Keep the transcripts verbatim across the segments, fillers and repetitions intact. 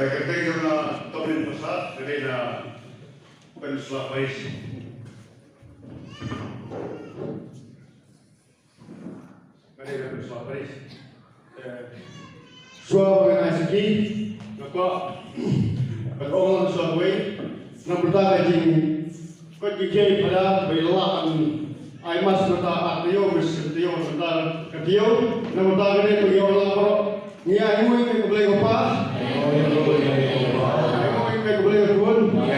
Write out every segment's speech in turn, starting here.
Ka kyrteng jong nga Tomlin Pasar, ka dei na Peninsula Parish. Ka dei na Peninsula Parish. Eh, shuwa ba ngan ai sakhi, nga kwah ban ong lang shuwa kawei, na ka bynta ka jing Kot ki khie phada ba ïa la kan ai mas mynta ar taïew, bad shi taïew mynta ka taïew, na mynta kane ba ïa la baroh. Ngi ainguh ïa me ko Blei ko Pa. Ngi ainguh ïa me ko Blei ko Khun. Ngi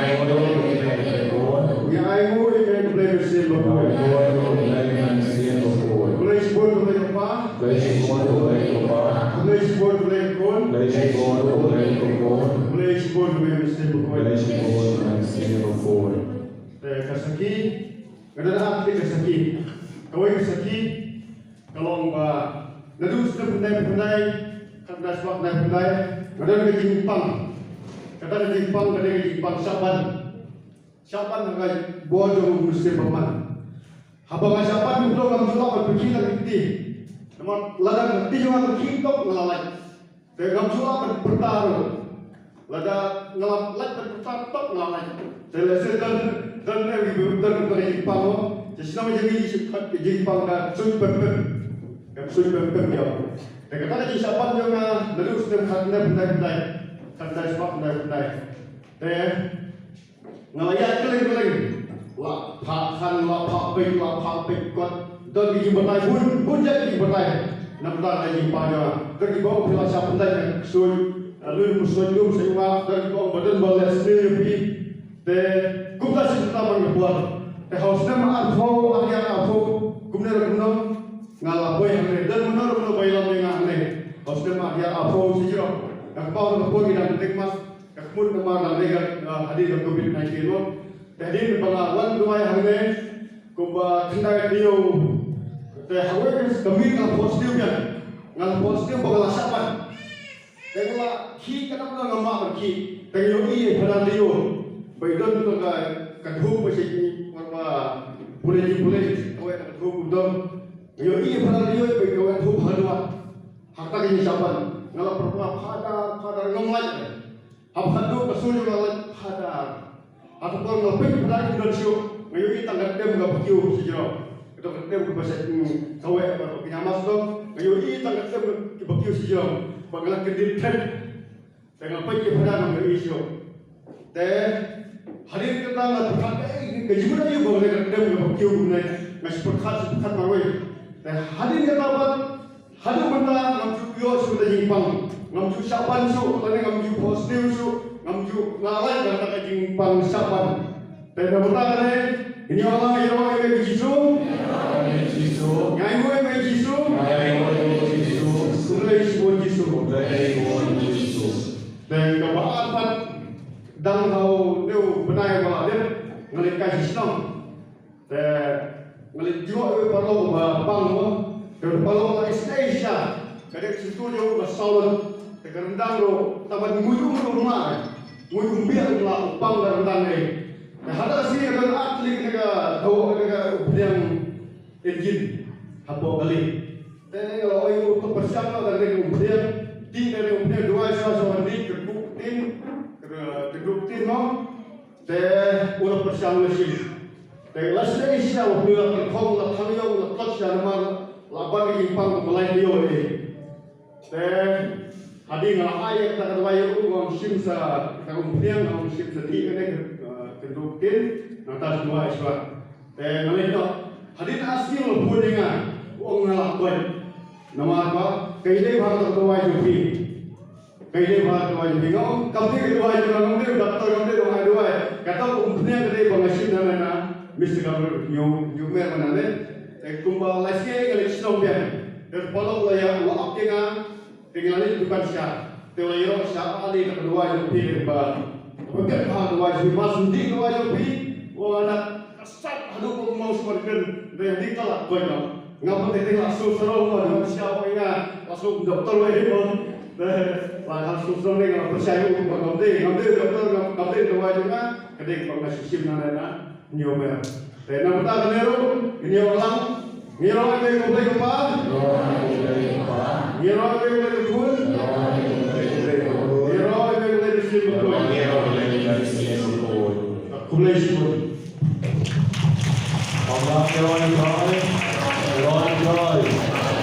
ainguh ïa me ko Blei Mynsiem Bakhuid. Khublei shibun ko Blei ko Pa. Khublei shibun ko Blei ko Khun. Khublei shibun ko Blei ko Khun. Khublei shibun ko Blei Mynsiem Bakhuid. Khublei shibun ko Blei Mynsiem Bakhuid. Te ka sakhi, nga don ar tylli ka sakhi. Kawei ka sakhi ka long ba naduh u snem khyndai phew khyndai, khatkhyndai spah khyndai phew khyndai, nga don ka jingpang. Kata ka jingpang ka dei ka jingpang shah ban. Shah ban ha ka bor jong u Mynsiem Bakhuid. Haba nga shah ban, kumno ngam ju lah ban pyrkhie tang ki kti. Namar lada ka kti jong nga ka khih tok, nga la lait. Te ngam ju lah ban pyrta ruh. Lada nga la lait ban pyrta tok, nga la lait. Te lehse don, don ne ki don, don ka jingpang mo. Te shisha ma jong ngi, ka jingpang ka suit pem pem. Ka suit pem pem ïa. Te kata ka jingshah ban jong nga naduh u snem khatkhyndai phew khyndai, khatkhyndai spah khyndai phew khyndai. Te nga la ïaid kylleng kylleng, la phah khan, la phah peit, la phah peit kot. Don ki jingbatai bun, bun jait ki jingbatai. Namar ka jingpang jong nga. Don kiba ong phi la shah pyndait na ka ksuid, eh, lui mynshuwa, lui mynshuwa, don kiba ong ba don ba leh sniew ïa phi. Te kumta shi kumta man ka por. Te ha u snem arphew, arhajar arphew, kumne ruh kumno, nga la poi hangne. Don mano mano ba ïalam ïa nga hangne ha u snem arhajar arphew shi jrong. Nga kynmaw ruh ka por ngi dang deng mask. Ka khmut namar dang dei ka, ah, hadien ka covid nineteen mo. Te hadien ba nga wan duwai hangne kumba khyndai taïew. Te hawei ka miet nga la phohsniew biang. Nga la phohsniew ba nga la shah ban. Te nga la khih, ka dang nga mah ban khih. Te nga ïohi ïa phadar taïew ba i don ka, ka dhup ba shait, ba pule ji pule. Kawei ka dhup u don. Nga ïohi ïa phadar taïew ba kawei ka dhup ha duwat. Ha kata ka jingshah ban nga la pyrkhat phadar, phadar ngam lait. Haba khatduh ka sur jong nga la lait phadar. Haba nga peit phadar kim don shuh, nga ïohi tang ka dem kaba kiew shi jrong. Ka don ka dem kaba shait, hmm, kawei ba ki ñiam mask, nga ïohi tang ka dem kaba kiew shi jrong. Ba nga la kyndit phet. Te nga peit ïa phadar ngam ïohi shuh. Te hadien kata nga pyrkhat, eh, ka jingmut aïu ba ka dem kaba kiew kumne. Nga shu pyrkhat, shu pyrkhat marwei. Te hadien kata pat haduh mynta ngam ju ïoh shuh ka jingpang. Ngam ju shah ban shuh, lane ngam ju phohsniew shuh, ngam ju, nga lait da kata ka jingpang shah ban. Te na bynta kane, ngin ïa ong lang, ïaroh ïa me ko Jisu. Nga ainguh ïa me ko Jisu. Khublei shibun Jisu. Te kaba ar pat, dang ha une u bnai ba la dep, nga leit kai sha shnong. Te nga leit jngoh ïa u paralok ba pang mo. Te u paralok la isynei shisha. Ka dei ka shyntur jong u ka saw lut. Te ka ryndang ruh tang ban nguid um ruh ma. Nguid um biang la u pang ka ryndang ei. Te hada ka sngi ka don ar tylli kane ka daw, kane ka umphniang engine hapoh kali. Te nga la ong ïa u to pyrshang noh da kane ka umphniang. Te kane ka umphniang duwai shuwa shuwa ban dih, kynduh ktien, kynduh ktien mo. Te u la pyrshang, u la shim. Te la sdang shisha, u la pynkhong, u la thang ïong, u la tlot shisha namar la ban ka jingpang kaba lai taïew ei. Te hadien nga la ai ïa kata ka dawai ïa u, nga ong shim sa kata ka umphniang, nga ong shim sa dih kane ka, eh, kynduh ktien, nangta shu duwai shuwa. Te nga leit noh. Hadien ar sngi u la phone ïa nga, u ong nga la koit. Namar ba ka ïadei bha kata ka dawai jong phi. Ka ïadei bha ka dawai jong phi. Nga ong kam dei ka dawai jong nga, ngam dei u doctor, ngam dei u ai dawai. Kata ka umphniang ka dei ba nga shim na, na, na Mister Gabriel Hynñiewmer mynta ne. Te kumba lai sngi nga leit shnong biang. Te u paralok la ïa, la ap ïa nga. Te nga la leit dukan sha. Te u la ïaroh sha, ah, dei kata ka dawai jong phi ba, ba ka dei bha ka dawai jong phi, ma shu dih ka dawai jong phi. Wa na ka sat haduh ba u maw shu ban kren. Te hadien kata la koit noh. Nga pat te la shu sarong mo, nga shu ong ïa nga la shu doctor wei mo. Te la shu sarong ne nga pyrshah ïa u ba ngam dei, ngam dei doctor, ngam, ngam dei dawai jong nga. Ka dei ba nga shu shim na, na, na Hynñiewmer. Te na bynta kane ruh ngin ïa ong lang, ngi ïaroh ïa me ko Blei ko Pa. Ngi ïaroh ïa me ko Blei ko Khun. Ngi ïaroh ïa me ko Blei Haleluya.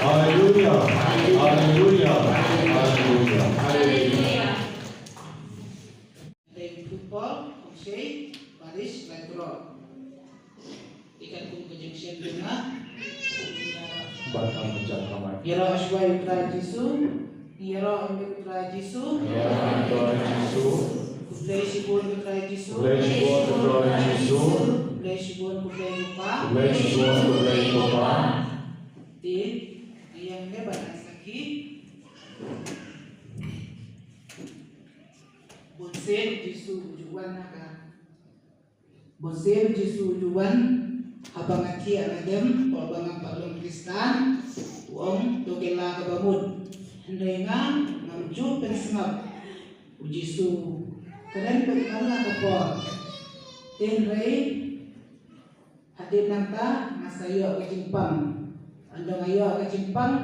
Haleluya. Haleluya. Haleluya. Dei Paul, Kongshei, Parish, Laitro. Ikat kum ka jingshim jingah. Batang pecah kamai. Ïaroh shuwa ïa u Trai Jisu. Ïaroh ïa u Trai Jisu. Ïaroh ïa u Trai Jisu. Khublei shibun u Trai Jisu. Khublei shibun u Trai Jisu. Khublei shibun, khublei u Pa. Khublei shibun, khublei u Pa. Te ïa ngi ban sakhi. Bun sien u Jisu u ju wan ha ka. Bun sien u Jisu u ju wan, haba nga thiah nga dem, haba ngam pat long Khristan, u ong to kylla kaba mut. Hynrei nga ngam ju pynsngap. U Jisu kren beit man la ka por. Te hynrei hadien nangta nga sa ïoh ka jingpang. Ynda nga ïoh ka jingpang,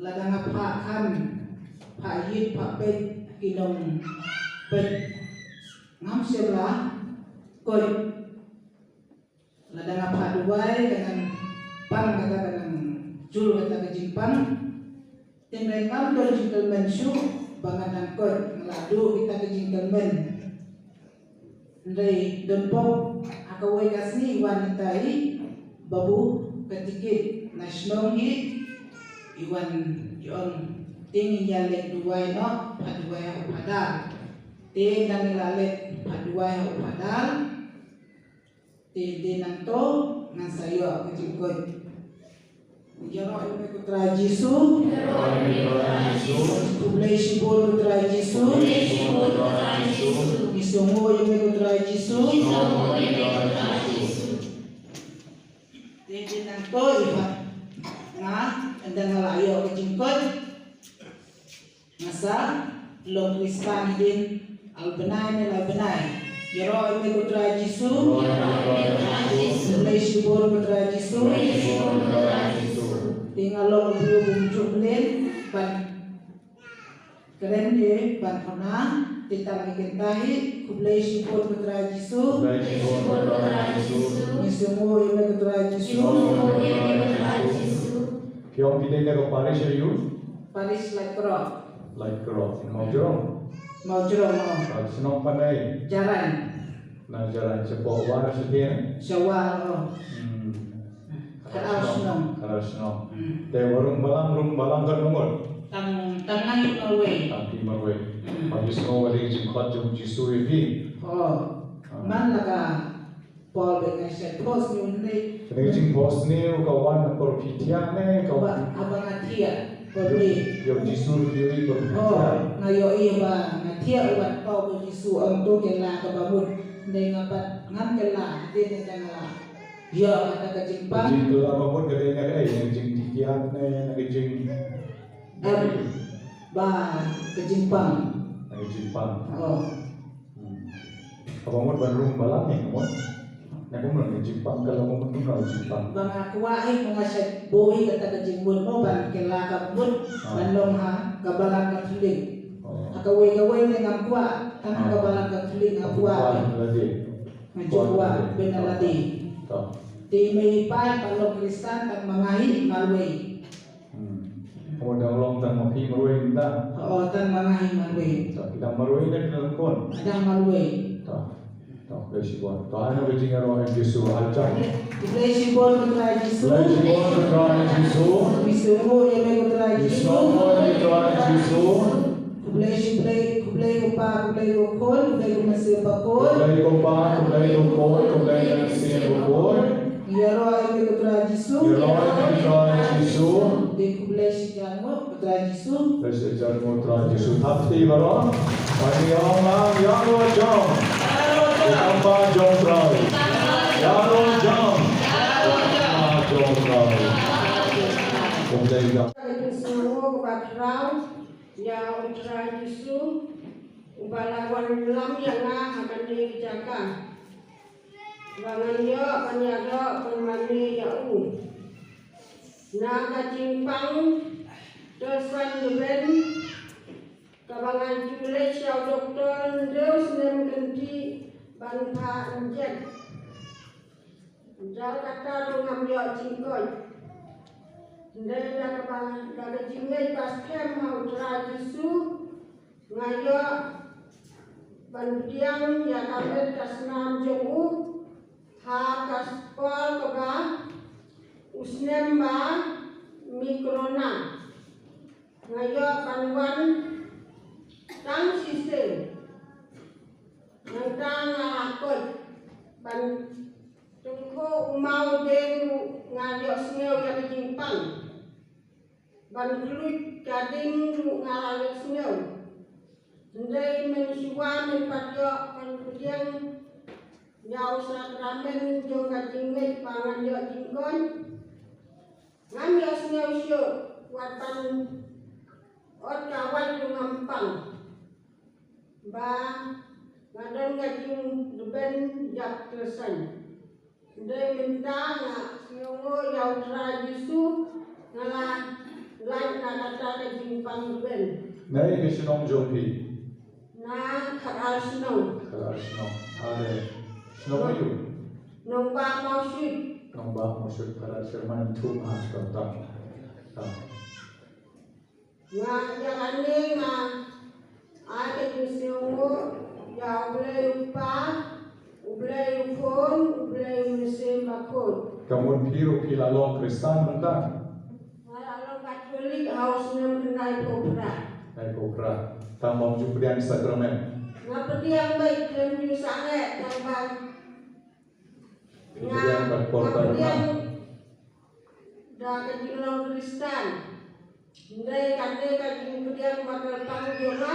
lada nga phah khan, phah ïit, phah peit, ki nongpeit, ngam shym la koit. Lada nga phah duwai, ka nang pang kata, ka nang jur kata ka jingpang. Te hynrei ngam don jingkyrmen shuh ba nga dang koit, nga la duh kita ki jingkyrmen. Hynrei don pop ha kawei ka sngi wan ita i babu ka tikit na shnong hi, i wan i ong, te ngin ïa leit duwai noh, phah duwai ha u Phadar. Te dang i la leit phah duwai ha u Phadar. Te, te nangto ngan sa ïoh ka jingkoit. Ïaroh ïa me ko Trai Jisu. Khublei shibun ko Trai Jisu. Ngi sngewnguh ïa me ko Trai Jisu. Te, te nangto i ba nga ynda nga la ïoh ka jingkoit. Nga sa long Khristan hadien ar bnai ne lai bnai. Ïaroh ïa me ko Trai Jisu. Khublei shibun ko Trai Jisu. Te nga long u briew bym ju mlien ban kren ne ban khana, te tang ïa kynta hi. Khublei shibun ko Trai Jisu. Khublei shibun ko Trai Jisu. Ngi sngewnguh ïa me ko Trai Jisu. Ngi sngewnguh ïa me ko Trai Jisu. Ki ong phi dei na ka parish aïu? Parish Laitkroh. Laitkroh. Mawjrong? Mawjrong, oh. Ka shnong pat dei? Jarain. Na Jarain, shapoh War shathie? Sha War, oh. Hmm. Khatar shnong. Khatar shnong. Hmm. Te ba rung balang, rung balang katno ngut? Tang, tang nga hi marwei. Tang phi marwei. Hmm. Ba phi sngew ba dei ka jingkhot jong u Jisu ïa phi? Oh. Ah. Man la ka Paul ba nga shait post ni un ne. Kane ka jingpost ni u ka wan na por phi thiah ne ka wan. Haba nga thiah. Por ni. Ïa u Jisu ruh phi ïohi por phi thiah. Nga ïohi haba nga thiah u wan Paul ba u Jisu ong to kylla kaba mut. Hynrei nga pat ngam kylla, hadien nangta nga la ïoh kata ka jingpang. Jingkylla ba mut ka dei na kaei, na ka jingtikiat ne na ka jing. Em, ba ka jingpang. Na ka jingpang. Oh. Hmm. Kaba mut ban rung balang ne ka mut. Ne ka mut ka jingpang ka long ka mut ka jingpang. Ba nga kwah hi, nga shait buh hi kata ka jingmut mo ban kylla ka mut, ah, ban long ha ka balang Katholik. Oh. Ha kawei kawei ne ngam kwah, tang ha, ah, ka balang Katholik nga kwah. Kwah lade. Nga ju kwah, kwah lade. Ban lade. To. Te mei pa pat long Khristan tang ma nga hi marwei. Hmm. Oh, dang long tang ma phi marwei mynta? Oh, tang ma nga hi marwei. To, ki dang marwei ne ki dang khun? Dang marwei. To. To, khublei shibun. To, ano ka jingïaroh ïa u Jisu, haljang. Khublei shibun ko Trai Jisu. Khublei shibun ko Trai Jisu. Ngi sngewnguh ïa me ko Trai Jisu. Ngi sngewnguh ïa me ko Trai Jisu. Khublei shibun, khublei ko Pa, khublei ko Khun, khublei ko Mynsiem Bakhuid. Khublei ko Pa, khublei ko Khun, khublei ko Mynsiem Bakhuid. Ïaroh ïa me ko Trai Jisu. Ïaroh ïa me ko Trai Jisu. Te khublei shihajar nguh ko Trai Jisu. Khublei shihajar nguh Trai Jisu. Thap kti baroh. Ba ngi ong lang, ïaroh jong. Ki tamba jong Trai. Ïaroh jong. Ki tamba jong Trai. Khublei. Ka jingsngewnguh kaba khraw ïa u Trai Jisu uba la wan ïalam ïa nga ha kane ka jaka. Ba ngan ïoh ban ïaroh ban mane ïa u. Na ka jingpang, te san leben, kaba ngan ju leit sha u doktor hynriew snem kyntien, Ban pha injek. Ynda kata ruh ngam ïoh jingkoit. Hynrei da kaba, da ka jingngeit ba skhem ha U Trai Jisu, nga ïoh ban pdiang ïa ka met ka snam jong u ha ka por kaba u snem ba mi corona. Nga ïoh ban wan tang shisien. Nangta nga la koit ban tyngkhuh u maw dei ruh nga ïohsngew ïa ka jingpang. Ban khluit ka ding ruh nga la ïohsngew. Hynrei mynshuwa mynba ïoh ban pdiang ïa u sakramen jong ka jingngeit ba ngan ïoh jingkoit, ngam ïohsngew shuh, wat ban ot ka wait ruh ngam pang. Ba nga don ka jingdeben ïap kyrsan. Hynrei mynta nga sngewnguh ïa U Trai Jisu, nga la lait na kata ka jingpang deben. Nai ka shnong jong phi? Na Khadar Shnong. Khadar Shnong. Are. Shnong aïu? Nongbah Mawshut. Nongbah Mawshut, Khadar Shnong, man thu ma ka ta. Ta. Nga ïa kane nga ai ka jingsngewnguh ïa U Blei U Kpa, U Blei U Khun, U Blei U Mynsiem Bakhuid. Ka mut phi ruh phi la long Khristan mynta? Nga la long Katholik ha u snem khyndai phew phra. Khyndai phew phra. Tang ba ym ju pdiang sakramen? Nga pdiang beit, khlem ju sangeh, tang ba Nga pdiang bad por nga pdiang da ka jinglong Khristan. Hynrei kane ka jingpdiang ba kyrpang jong nga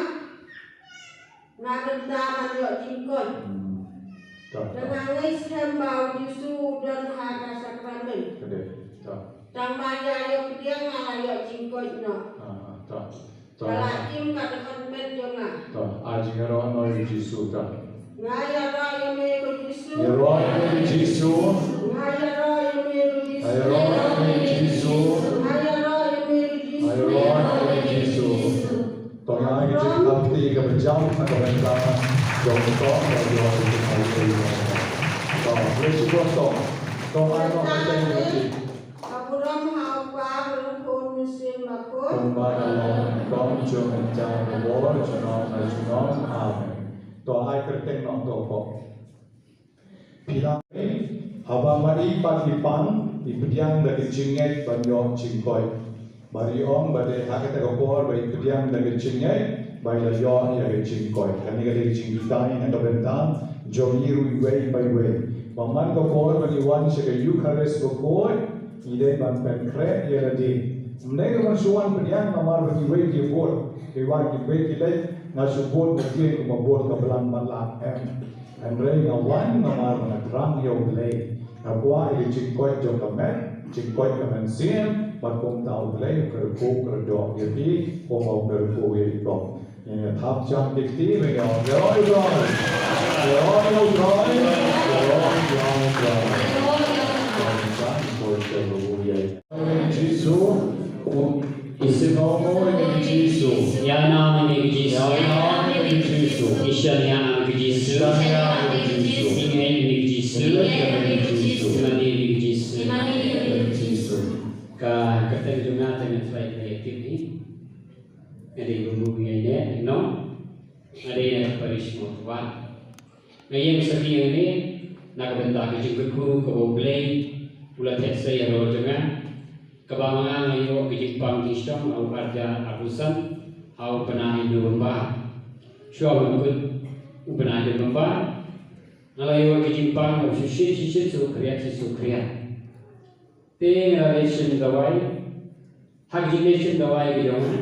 na bynta ban ïoh jingkoit. Hmm. Tang. Te nga ngeit skhem ba U Jisu u don ha ka sakramen. Ka dei. Tang. Tang ba ïa ïoh pdiang nga la ïoh jingkoit noh. Ah, tang. Ka la im ka dkhot met jong nga. To, ai jingïaroh noh ïa u Jisu to. Nga ïaroh ïa me ko Jisu. Ïaroh ïa me ko Jisu. Nga ïaroh ïa me ko Jisu. Ïaroh ïa me ko Jisu. Nga ïaroh ïa me ko Jisu. Ïaroh ïa me ko Jisu. To, nga ai ka jingïarap kaba jam na ka bynta jong to, ka jong to. To, bless you, to. To, ai noh ka jingïarap. Ka burom ha U Kpa, U Khun, U Mynsiem Bakhuid. Kumba ka long, kum jong nta, ka bor junom la junom. Amen. To ai kyrteng noh to pok. Phi la, haba ma i pat i pang, i pdiang da ka jingngeit ban ïoh jingkoit. Bad i ong ba dei ha kata ka por ba i pdiang da ka jingngeit ba i la ïoh ïa ka jingkoit. Kane ka dei ka jinghikai na ka bynta jong i ruh iwei pa iwei. Ba man ka por ba ngi wan sha ka Eukharist bakhuid, ngi dei ban pynkhreh ïa lade. Ym dei ruh ban shu wan pdiang namar ba kiwei ki bud, kiwei kiwei ki leit, nga shu bud nga tieng kumba bud ka blang matlah, em. Hynrei nga wan namar ba nga thrang ïa U Blei. Nga kwah ïa ka jingkoit jong ka met, jingkoit ka mynsiem, bad kumta U Blei u kyrkhu kyrdoh ïa phi kumba u kyrkhu ïa i kong. Ïa, ïa, thap jam ki kti, ïa, ïa, ïa, ïa, ïa, ïa, ïa, ïa, ïa, ïa. Jisu, u, i sngewbha ïa Jisu. Ïa na ïa Jisu. Ïa na ïa Jisu. I shaniah ïa Jisu. Shaniah ïa Jisu. I ngeit ïa Jisu. I ngeit ïa Jisu. I mane ïa Jisu. I mane ïa Jisu. Ka, ka kyrteng jong nga te ngan try ïa tip hi. Nga dei bynriew ïa ine, no? Nga dei na ka parish Mawtawat. Nga ïeng sakhi hangne na ka bynta ka jingkyrkhu kaba U Blei u la theh sei halor jong nga. Kaba ma nga nga ïoh ka jingpang jingshitom ha u arhajar arphew san ha u bnai November. Shuwa ban kut u bnai November nga la ïoh ka jingpang ha u shisien shisien shuh khriat shuh khriat. Te nga la leit shim dawai. Ha ka jingleit shim dawai ka jong nga,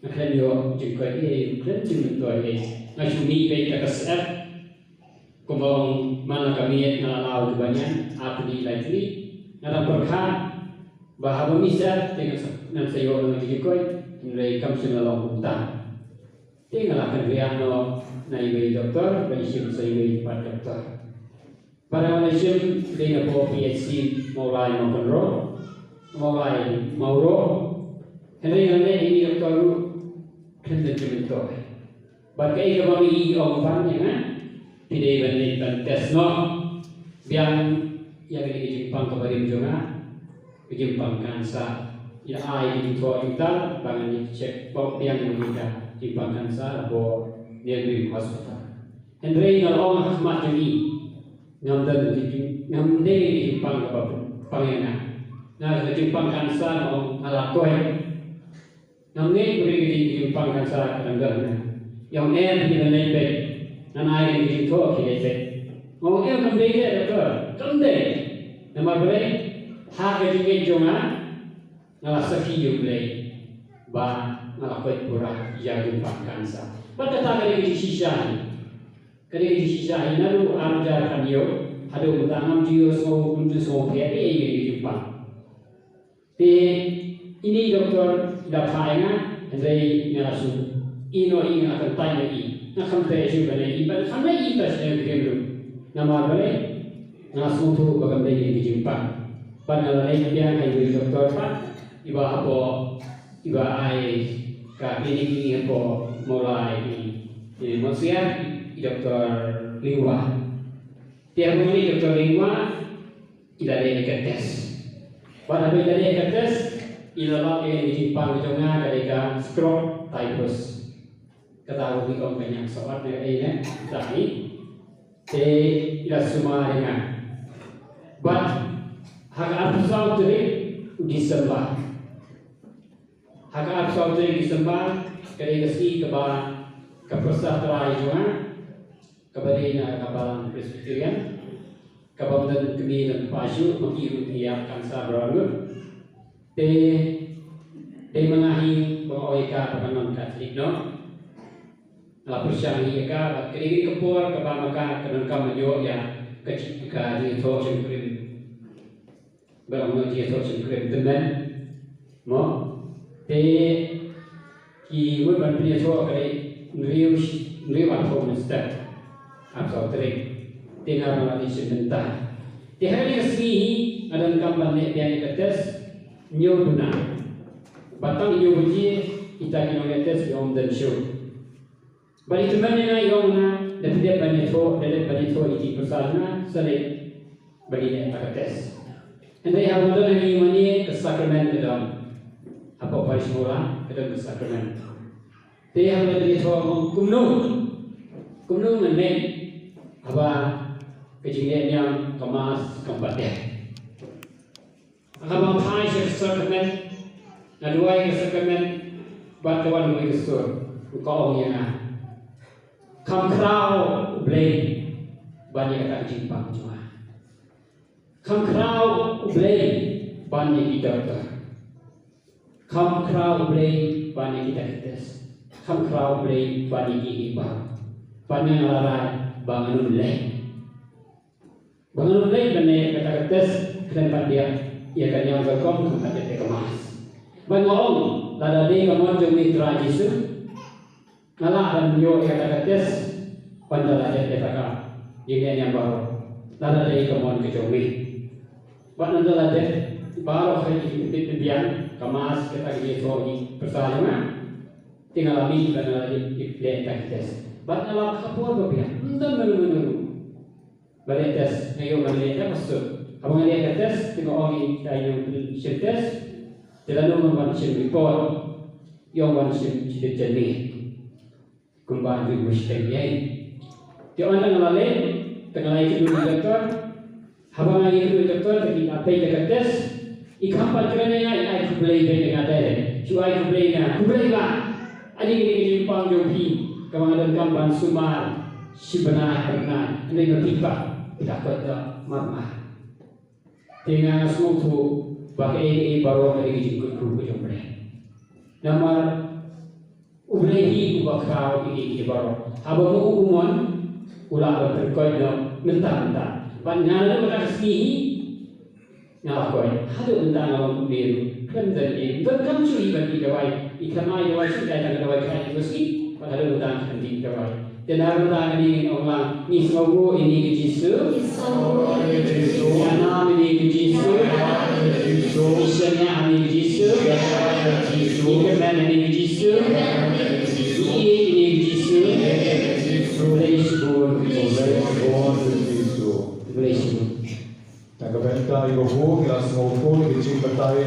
nga khlem ïoh jingkoit ei, khlem jingmyntoi ei. Nga shu mih beit da ka syep. Kumba ong man la ka miet nga la law kiba niam, ar tylli lai tylli. Nga dang pyrkhat ba haba mih syep te ngan sa, ngan sa ïoh ngan jingkoit, hynrei kam shym la long kumta. Te nga la kynriah noh na iwei i doktor, ba i shim sa iwei pat doktor. Ba nga la shim dei na P H C Mawlai Mawkynroh, Mawlai Mawroh. Hynrei nga leh ïa i doktor ruh khlem da jingmyntoi. Bad kaei kaba i ong ban ïa nga, Phi dei ban leit ban test noh. Biang ïa kane ka jingpang kaba rim jong nga, ka jingpang cancer. Ïa ai ka jingthoh jingtar ba ngan ïa check pop biang ïa ka jingpang cancer hapoh Nairobi Hospital. Hynrei nga la ong ha khmat jong i, ngam don, ngam dei ka jingpang kaba pang ïa nga. Nga ka jingpang cancer nga ong nga la koit. Ngam ngeit ba ka jingpang cancer ka dang don ha nga. Ïa ong em, phi dei ban leit peit. Ngan ai ka jingthoh, phi leit peit. Nga ong em, kam dei de doktor, kam dei. Namar balei? Ha ka jingngeit jong nga, nga la sakhi ïa U Blei ba nga la koit pura ïa ka jingpang cancer. Bad kata ka dei ka jingshisha hi. Ka dei ka jingshisha hi naduh ar hajar khathynñiew haduh mynta, ngam ju ïohsngew, ngam ju sngewthuh ei ei ïa ka jingpang. Te ine i doktor i la phah ïa nga, hynrei nga la shu ïehnoh ïa i, nga la kyntait ïa i. Nga kyntait shuh ban leit, ban kyntait ïa i, ta shu ïa i ruh. Namar balei? Nga sngewthuh ba kam dei ïa ka jingpang. Bad nga la leit biang ha i doktor pat, iba hapoh, iba ai ka klinik ïa ngi hapoh Mawlai, i, i Mawsiar, i doktor Lingwa. Te hapoh i doktor Lingwa, i la leh ïa ka test. Bad haba i la leh ïa ka test, i la lap ïa ka jingpang jong nga ka dei ka stroke typhus. Kata ruh ngi ong ka ñiang sawat ne ei ne, kata hi. Te i la sumar ïa nga. Bad ha ka arphew saw tarik u Disember. Ha ka arphew saw tarik Disember, ka dei ka sngi kaba ka pyrsa trai jong nga, kaba dei na ka balang Presbyterian, kaba ym don kmie don kpa shuh, ma ki ruh ki ïap cancer baroh lut. Te dei ma nga hi ba nga ong ïa ka ba kan long Katholik noh. Nga la pyrshang hi ïa ka, bad ka dei ka por kaba ma ka ka donkam ban ïoh ïa ka jing, ka jingïathoh jingkren. Ba long jingïathoh jingkren tymmen. Mo? Te ki mut ban pynïathoh ka dei hynriew, hynriew arphew mynstep. Arphew tarik. Te nga ruh nga la dei shim bynta. Te ha kane ka sngi hi nga donkam ban leh biang ïa ka test hynñiew duna. Bad tang hynñiew baje kita ki nongleh test ki ong ym don shuh. Bad i tymmen ïa nga i ong ïa nga, da phi dep ban ïathoh, da dep ban ïathoh ïa ki pyrsa jong nga, sa leit ban ïaleh ïa ka test. Hynrei haba nga don hangne mane ka sakramen ka don. Hapoh parish Mawlai ka don ka sakramen. Te haba nga don ïathoh nga ong kumno, kumno ngan leh haba ka jingleh niam ka mass kam pat dep. Haba nga phai sha ka sakramen, nga duwai ka sakramen, bad ka wan kawei ka sur, ka ong ïa nga, kham khraw U Blei ban ïa kata ka jingpang jong nga. Kham khraw U Blei ban ïa ki doktor. Kham khraw U Blei ban ïa kita ki test. Kham khraw U Blei ban ïa ki, ïa ki baroh. Bad nga la rai ba ngan ym leh. Ba ngan ym leh ban leh kata ka test, khlem pat dep ïa ka niam ka rukom, khlem pat dep ïa ka mass. Bad nga ong, lada dei ka mon jong me Trai Jisu, nga lah ban ïoh ïa kata ka test, ban da la dep ïa kata ka jingleh niam baroh. Lada dei ka mon ka jong me. Bad nangta la dep baroh ha ki bit biang, ka mass, kata ka jingïathoh ïa ki pyrsa jong nga. Te nga la mih ban da la dep leh ïa ka test. Bad nga la ka por ba biang. Ym don mano mano. Ba leh test, nga ïoh ban leh test, pastor. Haba nga leh ka test, te nga ong ïa i nongshim test, te lano nga wan shim report, ïoh wan shim shibit janmiet. Kumba ju mush teng ïa i. Te ynda nga la leh, te nga la ïakynduh ïa i doktor. Haba nga ïakynduh ïa i doktor, te i la peit ïa ka test. I kham pat kren ïa nga, i ai khublei beit ïa nga direct. Shu ai khublei ïa nga, khublei bah. Aïu ïa ka jingpang jong phi, kaba nga donkam ban sumar shi bnai ar bnai, hynrei ma phi pat phi la koit doh marmar. Te nga sngewthuh ba kaei kaei baroh ka dei ka jingkyrkhu ka jong U Blei. Namar U Blei hi uba khraw ïa kiei kiei baroh. Haba mut u mon, u lah ban pynkoit noh mynta mynta. Bad nga naduh kata ka sngi hi nga la koit. Haduh mynta nga long u briew, khlem don ei, donkam shuh hi ban dih dawai. I khlem ai dawai shuh, dei tang ka dawai khlaiñ ïa ka sngi. Bad haduh mynta nga khlem dih dawai. Te naduh mynta kane ngin ong lang, ngi sngewnguh ïa ine i Jisu. Ngi sngewnguh ïa ine i Jisu. Ngi anam ïa ine i Jisu. Ngi anam ïa ine i Jisu. Ngi shaniah ïa ine i Jisu. Ngi shaniah ïa ine i Jisu. Ngi kyrmen ïa ine i Jisu. Ngi kyrmen ïa ine i Jisu. Ngi ïeit ïa ine i Jisu. Blei shibun. Blei shibun. Mynta ïa ka bud ngi la sngewthuh ïa ka jingbatai